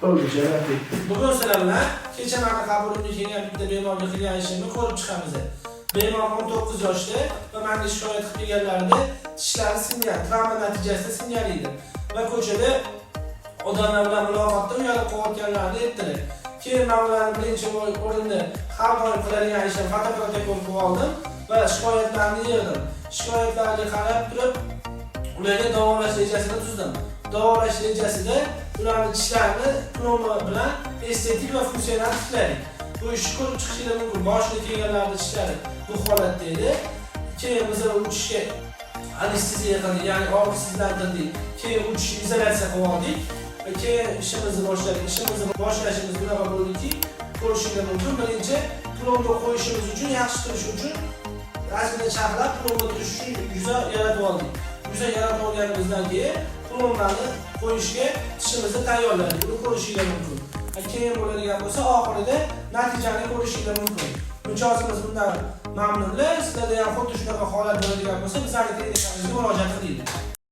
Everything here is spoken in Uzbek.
Bo'ldi, jo'nating. Bugun sizlar bilan kecha mani qabulimga kelgan bitta bemorga qilgan ishimni ko'rib chiqamiz. Bemor 19 yoshda va menga shikoyat qilib kelganlarida tishlari singan, travma natijasida singan edi. Va ko'chada odamlar bilan muloqotda uyalib qolayotganlarini aytdilar. Keyin men ularni birinchi o'rinda har doim qiladigan ishim, fotoprotokol qilib oldim va shikoyatlarni yig'dim. Shikoyatlarga qarab turib, ularga davolash rejasini tuzdim. Davolash rejasida ularni tishlarini plomba bilan estetik va funksional tikladik. Bu ishni ko'rib chiqishingiz mumkin. Boshida kelganlarni tishlari bu holatda edi. Keyin biz u tishga anesteziya qildik, ya'ni og'riqsizlantirdik. Keyin u tishni izolyatsiya qilib oldik. Va keyin ishimizni boshladik. Ishimizni boshlashimiz bunaqa bo'ldiki, ko'rishingiz mumkin. Birinchi plomba qo'yishimiz uchun, yaxshi turishi uchun ozgina charxlab, plomba turish uchun yuza yaratib oldik. Yuza yaratib olganimizdan keyin plombani qo'yishga tishimizni tayyorladik. Uni ko'rishingiz mumkin. Keyin bo'ladigan bo'lsa, oxirida natijani ko'rishingiz mumkin. Mijozimiz bundan mamnunlar. Sizlarda ham xuddi shunaqa holat bo'ladigan bo'lsa, bizlarning klinikamizga murojaat qilinglar.